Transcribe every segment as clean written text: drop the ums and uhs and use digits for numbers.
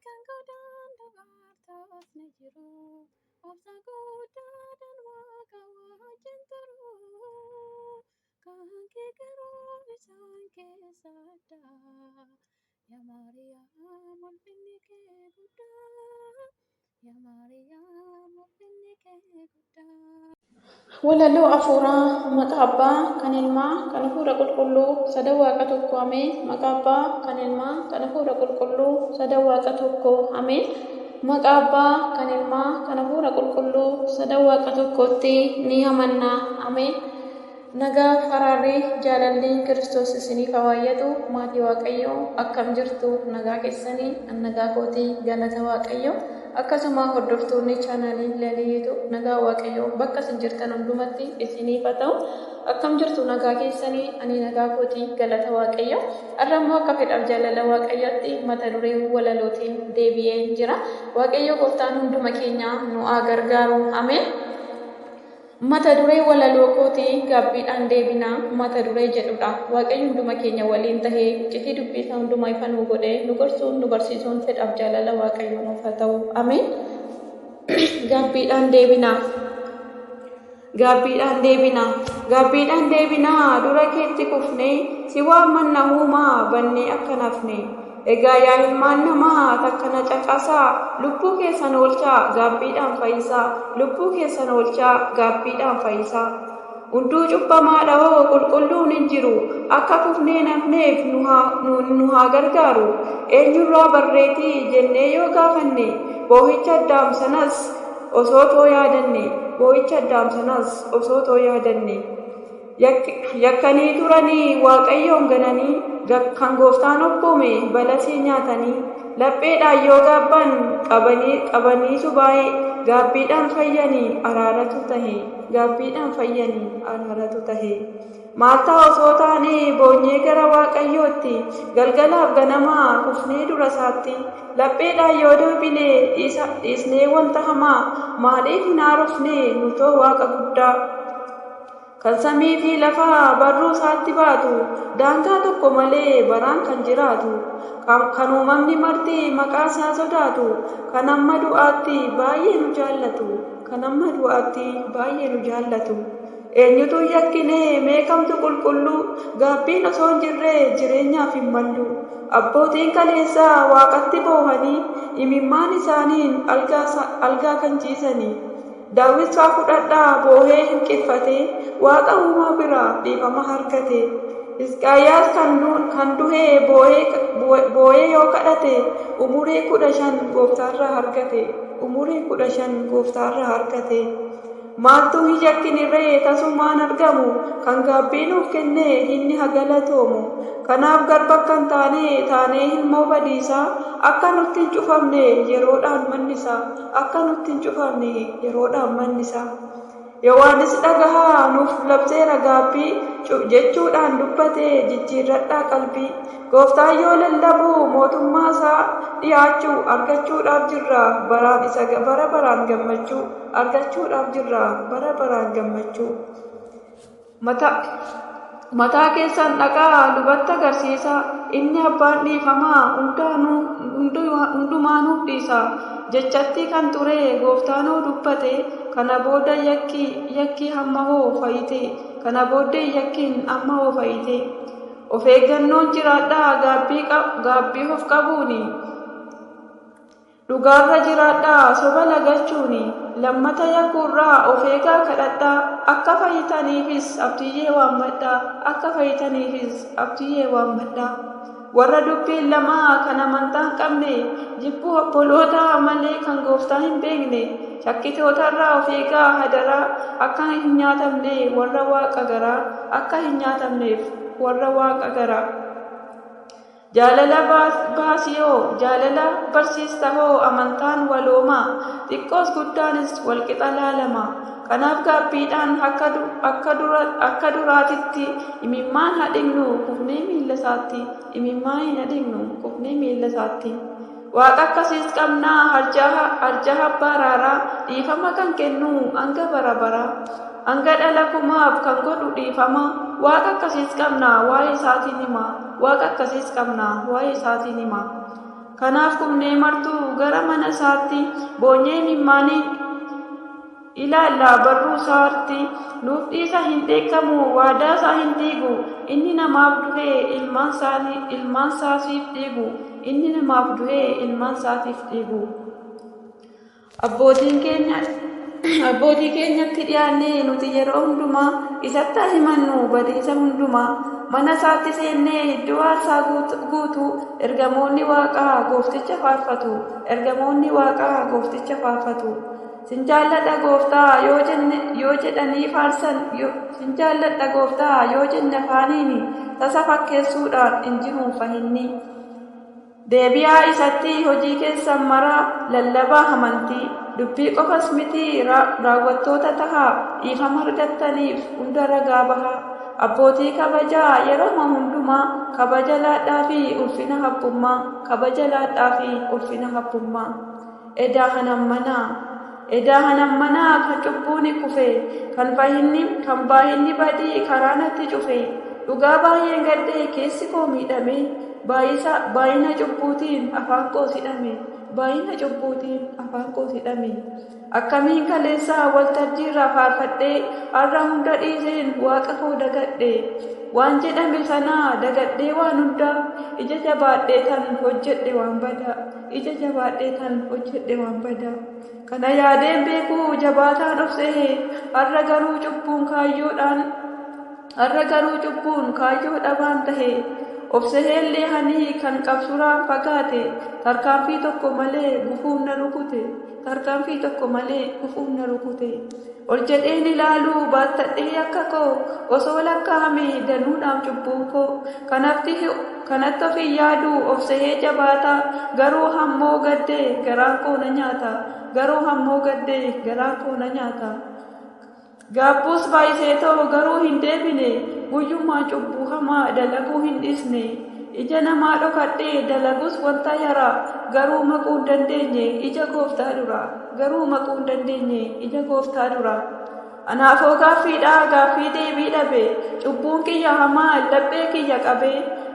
Kan godhan dubartootni jiru. Obsa guddaadhaan Waaqa wajjin turu. Kan kee garuu isaan keessa adda. Yaa Maariyaam, ulfinni kee guddaa. Yaa Maariyaam, ulfinni kee guddaa. Walaloo Afuuraa. Maqaa Abbaa, kan Ilmaa, kan Hafuura Qulqulluu, sadan Waaqa tokko, Ameen. Maqaa Abbaa, kan Ilmaa, kan Hafuura Qulqulluu, sadan Waaqa tokko, Ameen. Maqaa Abbaa, kan Ilmaa, kan Hafuura Qulqulluu, sadan Waaqa tokkotti ni amanna, Ameen. Nagaa, faraarri, jaalalli Kiristoos isiniif haa baay'atu. Maatii Waaqayyoo, akkam jirtu? Nagaa keessanii? An nagaa kootii, galata Waaqayyoo. Akkasuma hordoftoonni chaanaalii Laliitu, nagaa Waaqayyoo bakka isin jirtan hundumatti isiniif haa ta'u. Akkam jirtu? Nagaa keessanii? Ani nagaa kootii, galata Waaqayyoo. Har'a immoo akka fedhaaf jaalala Waaqayyootti mata duree walalootiin deebi'ee jira. Waaqayyo gooftaan hunduma keenya nu haa gargaaru. Ameen. Mata duree walaloo kootii "Gaabbiidhaan deebinaa" mata duree jedhudha. Waaqayyo hunduma keenya waliin tahee iccitii dubbii isaa hundumaa ifa nuu godhee nu gorsuun, nu barsiisuun fedhaaf jaalala Waaqayyoo nuuf haa ta'u. Ameen. Gaabbiidhaan deebinaa. Gaabbiidhaan deebinaa. Gaabbiidhaan deebinaa, dura keetti kufnee si waammanna, uumaa bannee akka nafne. Egaa yaa ilmaan namaa, takka na caqasaa, lubbuu keessan oolchaa, gaabbiidhaan fayyisaa, lubbuu keessan oolchaa, gaabbiidhaan fayyisaa. Hunduu cubbamaadha hoo, qulqulluun hin jiru, akka kufnee nafneef nu haa gargaaru. Eenyurraa barreetii jennee yoo gaafanne, boo'icha Addaam sanas osoo too yaadanne, boo'icha Addaam sanas osoo too yaadanne. Yakkanii turanii, Waaqayyoon gananii, kan gooftaan obboome balasii nyaatanii, lapheedhaan yoo gaabban qabanii baay'ee, gaabbiidhaan fayyanii araaratu tahe, gaabbiidhaan fayyanii araaratu tahe. Maal ta'a osoo taanee boonyee gara Waaqayyootti galgalaaf ganamaa kufnee dura isaatti, lapheedhaan yoo deebine dhiisnee wanta hamaa, maaliif hin haarofne nutoo Waaqa guddaa? Kan samii fi lafaa barruu isaatti baatu, daangaa tokko malee baraan kan jiraatu, kan uumamni marti maqaa isaa sodaatu, kan hamma du'aatti baay'ee nu jaallatu, kan hamma du'aatti baay'ee nu jaallatu. Eenyutu yakkine? Meeqamtu qulqulluu? Gaabbiin osoo hin jirre jireenyaaf hin mallu. Abbootiin kaleessaa Waaqatti boohanii imimmaan isaaniin algaa kan ciisanii. Daawit faa fudhadhaa, boohee hinqiffatee Waaqa uumaa biraa dhiifama argate. Hisqiyaas kan duhee boohee yoo kadhate, umurii 15 gooftaarraa argate. Umurii 15 gooftaarraa argate. Maaltu hin yakkinirree tasumaan argamu? Kan gaabbii nuuf kenne inni haa galatoomu. Kanaaf garba akka hin taane taanee ilmoo badiisaa, akka nutti hin cufamne yeroodhaan mannisaa, akka nutti hin cufamne yeroodhaan mannisaa. Yohaannis "Dhagahaa, nuuf labseera gaabbii" jechuudhaan dubbate, jijjiirradhaa qalbii. Gooftaan yoo lallabu mootummaa isaa dhiyaachuu, argachuudhaaf jirra baraan isa bara baraan gammachuu, argachuudhaaf jirra bara baraan gammachuu. Mataa keessan dhaqaa lubatti agarsiisaa, inni abbaan dhiifamaa hundumaa nuuf dhiisa jechatti kan ture gooftaanuu dubbate. Kana booda yakki hamma hoo fayyite, kana booddee yakkiin amma hoo fayyite. Of eeggannoon jiraadhaa, gaabbii of qabuuni. Dhugaarra jiraadhaa, soba lagachuuni. Lammata yakkuurraa of eegaa, kadhadhaa, akka fayyitaniifis abdiyyee waammadhaa, akka fayyitaniifis abdiyyee waammadhaa. Warra dubbiin lamaa, kan amantaa hin qabne, jibbuu obbolootaa malee kan gooftaa hin beekne, shakkitootarraa of eegaa hadaraa, akka hin nyaatamne warra Waaqa garaa, akka hin nyaatamneef warra Waaqa garaa. Jaalala baasiyoo, jaalala barsiista hoo, amantaan waloomaa, xiqqoos guddaanis walqixa laalama. Kanaaf gaabbiidhaan akka duraatitti imimmaan hadhignu kufnee miilla isaatti, imimmaan hin hadhignu kufnee miilla isaatti. Waaqa akkasiis qabnaa, arjaa abbaa araaraa, dhiifama kan kennu hanga bara baraa, hanga dhala kumaaf kan godhu dhiifama. Waaqa akkasiis qabnaa, waa'ee isaatiin hima. Waaqa akkasiis qabnaa, waa'ee isaatiin hima. Kanaaf kufnee martuu gara mana isaatti boonyee mimmaaniin ilaalla barruu isaatti. Nuuf dhiisa hin dheekkamu, waadaa isaa hin diigu. Inni namaaf du'ee ilmaan isaatiif dhiigu. Inni namaaf du'ee ilmaan isaatiif dhiigu. Abbootii keenyatti dhiyaannee nuti yeroo hundumaa isatti himannu badiisa hundumaa. Mana isaatti seennee iddoo aarsaa guutu. Ergamoonni waaqaa goofticha faarfatu. Ergamoonni waaqaa goofticha faarfatu. Sin jaalladha gooftaa yoo jedhanii faarsan, sin jaalladha gooftaa yoo jenne afaaniin tasa fakkeessuudhaan hin jiruun fahinni. Deebi'aa isatti hojii keessan maraa lallabaa amantii. Dubbii qofas miti raawwattoota tahaa, dhiifama argattaniif hunda ragaa bahaa. Abbootii kabajaa yeroo hundumaa kabaja laadhaa fi ulfina habbummaa, kabaja laadhaa fi ulfina habbummaa. Edaa hanammanaa, edaa hanammanaa kan cubbuun kufe, kan baay'inni badii karaa natti cufe. Dhugaa baay'een gaddee keessi koo miidhame, baay'ina cubbuutiin afaan koo hidhame, baay'ina cubbuutiin afaan koo hidhame. Akkamiin kaleessaa waltajjiirraa faarfadhee har'a hunda dhiiseen waaqa koo dagadhe. Waan jedhame sanaa dagadhee waan hundaa ija jabaadhee tan hojjedhe waan badaa, ija jabaadhee tan hojjedhe waan badaa. Kana yaadeen beekuu jabaataan of se'ee har'a garuu cubbuun kaayyoodhaan, har'a garuu cubbuun kaayyoo dhabaan tahe. Of seheellee hanii kan qabsuraan fagaate, tarkaanfii tokko malee gufuun na rukute, tarkaanfii tokko malee gufuun na rukute. Ol jedheen ilaaluu baattadhee akka koo osoo lakkaa'ame danuudhaan cubbuun koo. Kanatti ofii yaaduu of sehee jabaata, garuu hammoo gaddee garaan koo na nyaata, garuu hammoo gaddee garaan koo na nyaata. Gaabbuus baay'isee ta'u garuu hin deebine, guyyummaa cubbuu hamaa dalaguu hin dhiisne. Ija namaa dhokadhee dalagus wanta yaraa, garuu maquu hin dandeenye ija gooftaa dura, garuu maquu hin dandeenye ija gooftaa dura. Anaafoo gaaffiidhaa gaaffii deebii dhabe, cubbuun kiyya hamaa laphee kiyya qabe.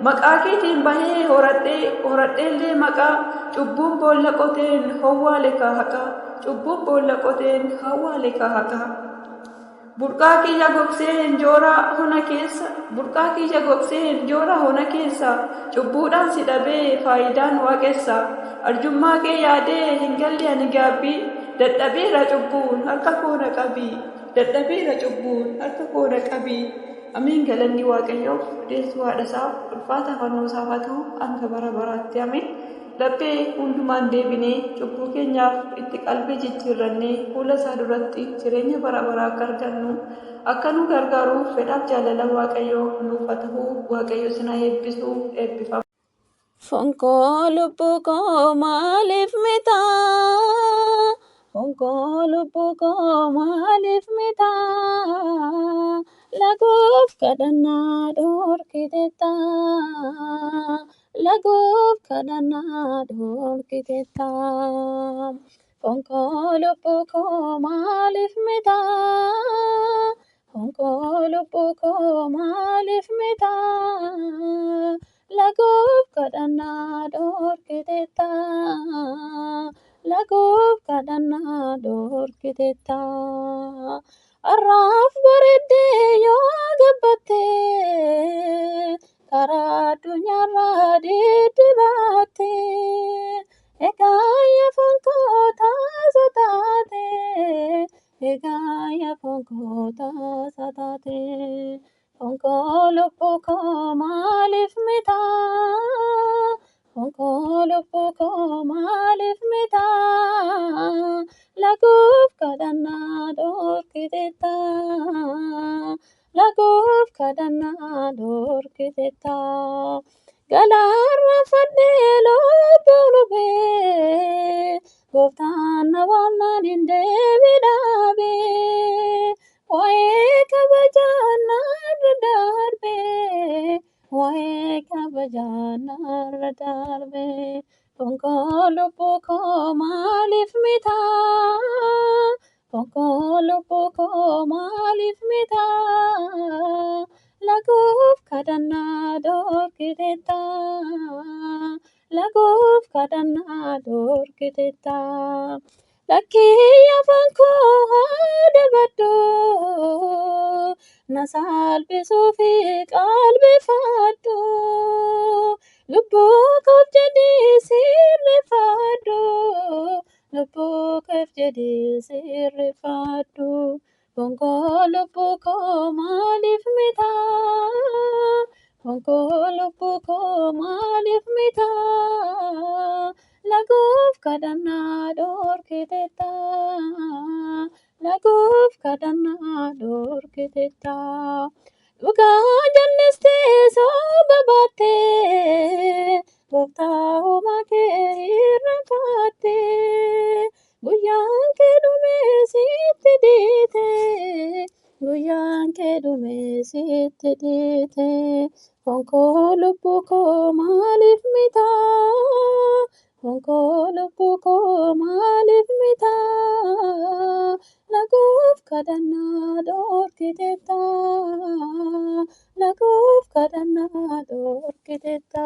Maqaa keetiin bahee horadheellee maqaa, cubbuun boolla qoteen hawwaale haqa, cubbuun boolla qoteen hawwaale haqa. Burqaa kiyya gogseen joora hona keessa, burqaa kiyya gogseen joora hona keessa, cubbuudhaan si dhabee faayidaan waaqessa. Arjummaa kee yaadee hin galle ani gaabbii, dadhabeera cubbuun harka koo na qabi, dadhabeera cubbuun harka koo na qabi. Amiin. Galanni Waaqayyoof, deessuu haadha isaaf, ulfaata fannoo isaaf haa ta'u hanga bara baraatti. Amiin. Laphee hundumaan deebinee cubbuu keenyaaf itti qalbii jijjiirrannee fuula isaa duratti jireenya bara baraa akka argannu akka nu gargaaruuf fedhaaf jaalala Waaqayyoo nuuf haa ta'u. Waaqayyo isin haa eebbisu. Eebbifama. Foon koo lubbuu koo maaliif mitaa? Foon koo lubbuu koo maaliif mitaa? Laguuf kadhannaa dhorkiteetta. Laguuf kadhannaa dhorkiteetta. Foon koo lubbuu koo maaliif mitaa? Foon koo lubbuu koo maaliif mitaa? Laguuf kadhannaa dhorkiteetta. Laguuf kadhannaa dhorkiteetta. Har'aaf bareeddee yoo gabbatte, karaa addunyaarraa diddibatte. Egaa yaa foon koo taasa taate, egaa yaa foon koo taasa taate. Foon koo lubbuu koo maaliif mitaa? Foon koo lubbuu koo maaliif mitaa? Laguuf kadhannaa dhorkiteetta. Laguuf kadhannaa dhorkiteetta. Galaarra fadhee lubbuu lubee, gooftaan na waamnaan hin deebi dhaabee. Waa'ee kabajaa narra darbee, waa'ee kabajaa narra darbee. Foon koo lubbuu koo maaliif mitaa? Foon koo lubbuu koo maaliif mitaa? Laguuf kadhannaa dhorkiteetta. Laguuf kadhannaa dhorkiteetta. Lakkii afaan koo haa dabadhu. Na salphisuu fi qalbeeffadhu. Lubbuu koof jedhii sirreeffadhu. Lubbuu koof jedhii sirreeffadhu. Bonkoo lubbuu koo maaliif mitaa? Bonkoo lubbuu koo maaliif mitaa? Laguuf kadhannaa dhorkiteetta. Laguuf kadhannaa dhorkiteetta. Dhugaa jallistee soba baattee gooftaa uumaa kee irraanfattee guyyaan kee dhumee sitti dhiite. Guyyaan kee dhumee sitti dhiite. Bonkoo lubbuu koo maaliif mitaa? Bonkoo lubbuu koo maaliif mitaa? Laguuf kadhannaa dhorkiteetta. Laguuf kadhannaa dhorkiteetta.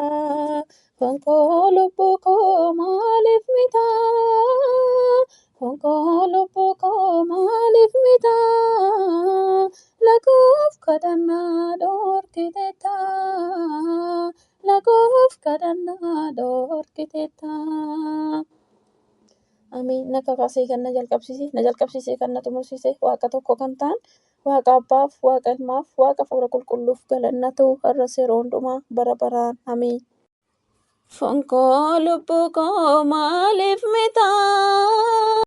Bonkoo lubbuu koo maaliif mitaa? Bonkoo lubbuu koo maaliif mitaa? Laguuf kadhannaa dhorkiteetta. Laguuf kadhannaa dhorkiteetta. Amiin. Na kakaasee kan na jalqabsiise, na jalqabsiisee kan na xumursiise Waaqa tokko kan ta'an Waaqa Abbaaf, Waaqa Ilmaaf, Waaqa Hafuura Qulqulluuf galanna ta'u har'as yeroo hundumaa bara baraan. Amiin. Fonkoo lubbuu koo maaliif mitaa?